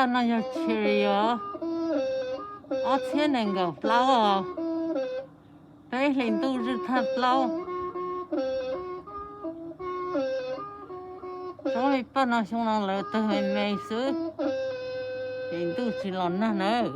No yog Cherry os, ob txhiab nees nkaum plaub, peb hlis ntuj zwj thawj plaub. Tsob li paj no xyoo no lawv tawg me me xwb, ces ntuj tsis los nag nawb.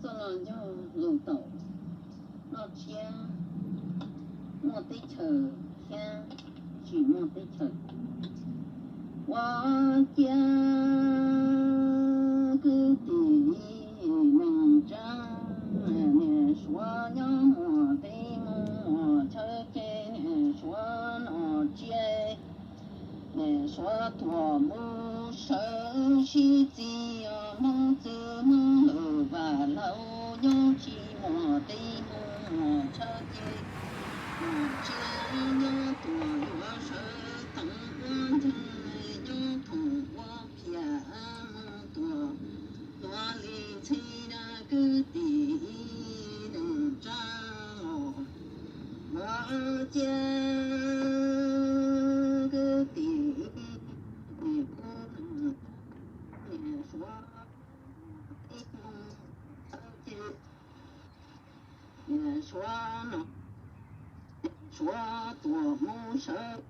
Txoj no yog lus tawm noj tsiab muaj teb chaws thiab tsis muaj teb chaws. Ua ciav kwv tij neej tsa, niam suav nyob muaj teb mus muaj chaw ces niam suav noj tsiab, niam suav tuaj mus sawv sib txig, Hmoob txwv Hmoob lwm Vaj Lauj nyob tsis muaj teb mus muaj chaw ces noj tsiab nyob tuaj yuav sawv teev ua nceeg, nyob tuaj ua phiaj mus tuaj yuav li ntxhi na kwv tij neej tsa. Ua ciav kwv tij kuv niam suav teb mus txawv ces niam suav no, niam suav tuaj mus sawv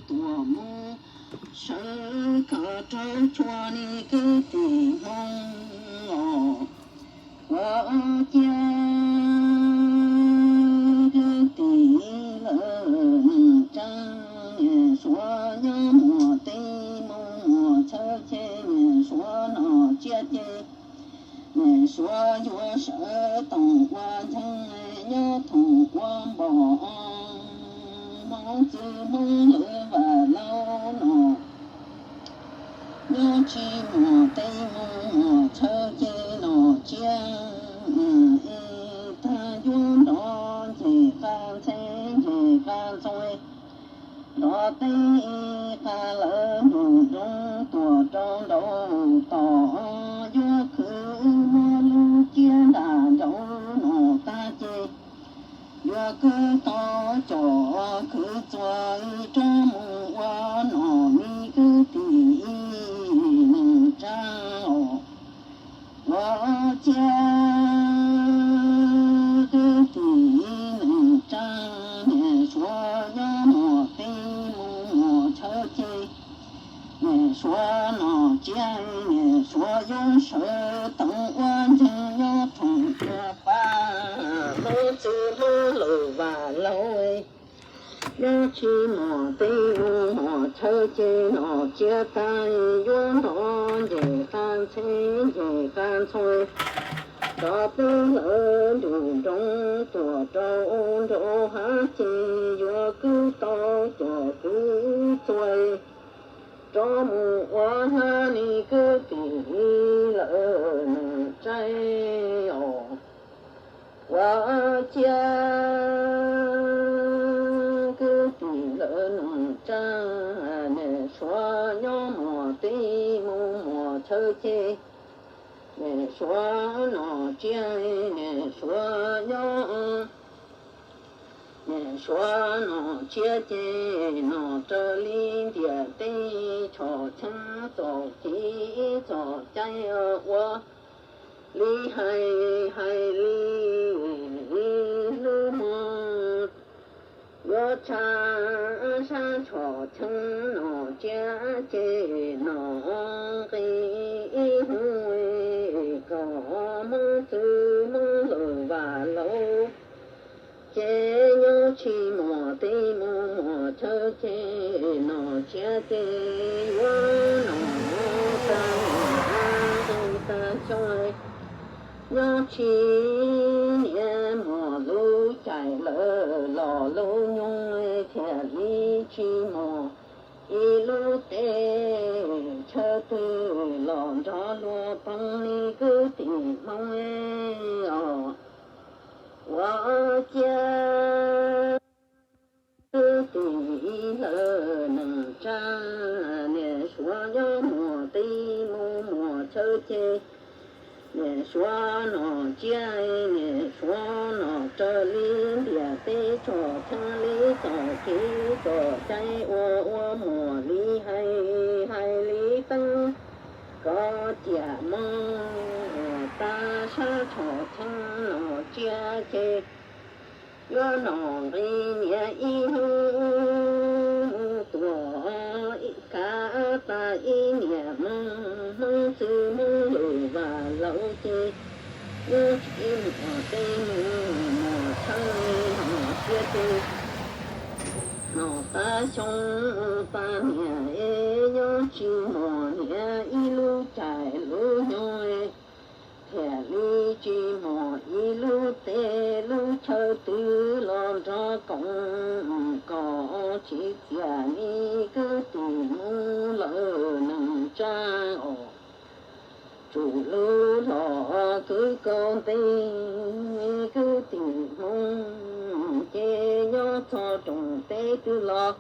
tuaj mus sawv kom raug tshua ne kwv tij Hmoob os. Ua Ua ciav kwv tij lawm neej tsa, niam suav nyob muaj teb mus muaj chaw ces niam suav nom tsiab ces niam suav yuav sawv toom ua ntxeev nyob thoom ua npom. Hmoob txwv Hmoob lawv vam laus no nyob tsis muaj teb mus muaj chaw ces nom tsiab tag yuav nrov ncej qab ntxhee ncej qab ntxhua, nrov teb qab lawv nrug nroov tuaj rau nraud tom, yuav khwv muab lub ciab nram nraud no tag ces yuav kwv tau coj khwv txua rov mus ua nom. Me kwv tij neej tsa, ua ciav kwv tij neej tsa, niam suav nyob muaj teb mus muaj chaw ces niam suav nom tsiab, niam suav yuav sawv toom ua ntxeev nyob thoom ua npom. Hmoob txwv Hmoob lawv vam laus nyob tsis muaj teb mus muaj chaw ces nom tsiab tag yuav nrov ncej qab ntxhee ncej qab ntxhua, nrov teb lawv nrug nroov tuaj rau nraud hav ces yuav kwv tau coj khwv txua rov mus ua hnab. Me kwv tij lawm neej tsa, ua ciav kwv tij lawm neej tsa, niam suav nyob muaj teb mus muaj chaw ces niam suav nom tsiab, niam suav nyob, niam suav nom tsiab ces nom raws li ntiaj teb tshoj txheeb txoj kev txoj cai ua li hais, hais li lub hmo yuav tshav sab tshoj txheeb nom tsiab ces nom nqi ib hnub kom Hmoob txwv Hmoob lawv vam laus ces nyob tsis muaj teb mus muaj chaw ces nom tsiab ces yuav nom tag nqi tag xyoo, nyob tsis niaj muaj lub caij lawm los lub nyoog thiaj li tsis muaj ib lub teb chaw twg los nrog luag poob. Me kwv tij Hmoob os, ua ciav kwv tij lawm neej tsa, niam suav nyob muaj teb mus muaj chaw ces niam suav nom tsiab, niam suav nom raws li ntiaj teb tshoj txheeb li txoj kev txoj cai ua ua muaj li hais, hais li teeb kom ciam moog tag sab tshoj txheeb nom tsiab ces yuav nom nqi niaj ib hnub tuaj kav tag ib niaj moog. Hmoob txwv Hmoob lawv vam laus ces nyob tsis muaj teb mus muaj chaw, nom tsiab ces nom tag xyoo tag niaj, nyob tsis muaj niaj ib lub caij lub nyoog thiaj li tsis muaj ib lub teb lub chaw twg los nrog koom kom tsis txiaj. Me kwv tij Hmoob lawm neej tsa os, tsum lub hlo kwv kaus ntev. Me kwv tij Hmoob ces nyob txog rooj teb twg los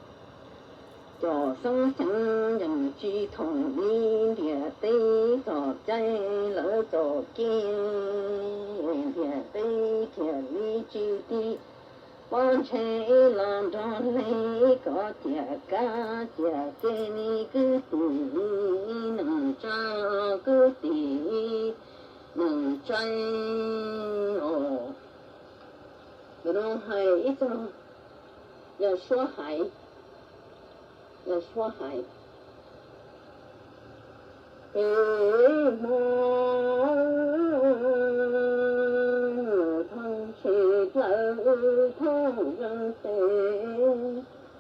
coj xeeb xeev yeej tsis thoom li ntiaj teb txoj cai lawv txoj kev, ntiaj teb thiaj li tsis tig pob ntseg los nrog hle kom ciam kav ciam ke. Me kwv tij neej tsa, kwv tij neej tsa os, hais ib txog yog suab hais, yog suab hais, peb hmoob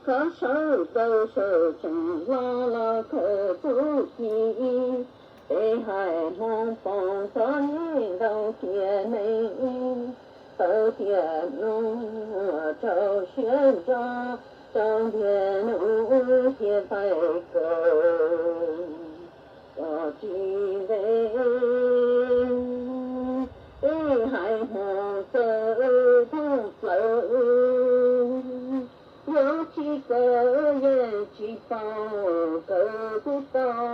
Koj sawv daws sawv tsees los los kawm txuj ci, peb haiv Hmoob Poob txom nyem ntau tiag ne, tawv tiag no rau siab ntso, rau ntiag no thiaj txais kawm kom tsis ntev. Peb haiv Hmoob txawv thoob plaws, yuav tsis kawm yeej tsis paub, kawm kuj tau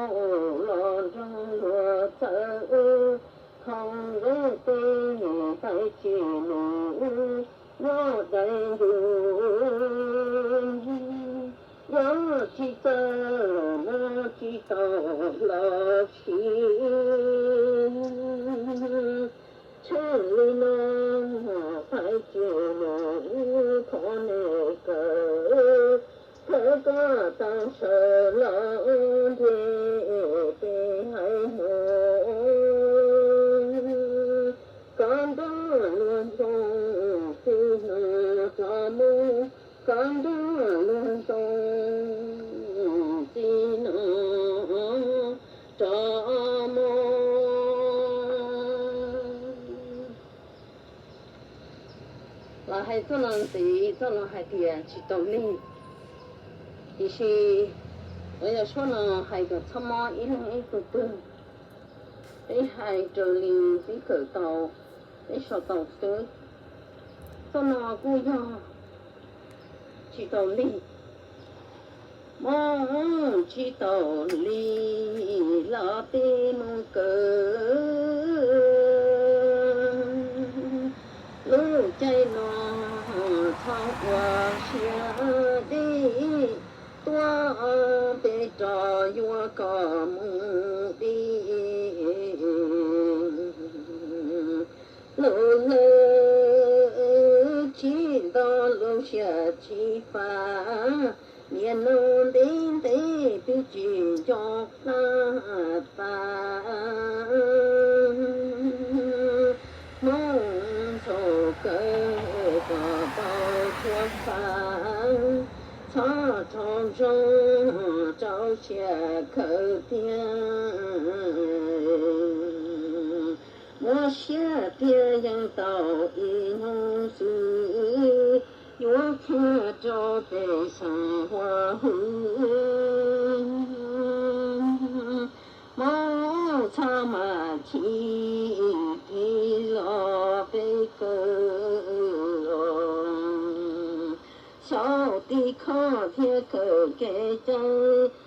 los nrog luag txawv, thoob nqe tej niam tais tsis mus nyob dai ncuv, yuav tsis txawj muab tsis tau los sis. Tshwj li no, pais tsis mus qhov nej kawm, kawm koj tau sawv los ntiag peb haiv Hmoob. Koj nrog luag ntxoov txij no rov mus, koj nrog luag ntxoov txij no rov mus. Los hais txoj no ntxiv, txoj no hais tias tsis tau lig, tiam sis lawv yog suab no hais kom txhob mob ib leeg ib tug twg. Peb hais raws li peb kawm tau, peb sau tau xwb. Txoj no kuj yog tsis tau lig. Mob tsis tau lig los peb mus kawm. Lub caij no txhob ua siab deb, tuaj peb rov yuav koj mus deb. Lub hlwb tsis nto lub siab tsis faj, niaj hnub ntev ntev twb tsis nco laj tas. Hmoob ntxhov kawg kom tau tshuaj faj, txhob rau zoo rau siab kawg tiag. Muab siab tiag yeej tau ib hnub xwb, yuav qhia rau peb xeem huab hwm. Hmoob txhob mam chim phem los peb kawg los, xyaum tib khob thiab kawm kev cai,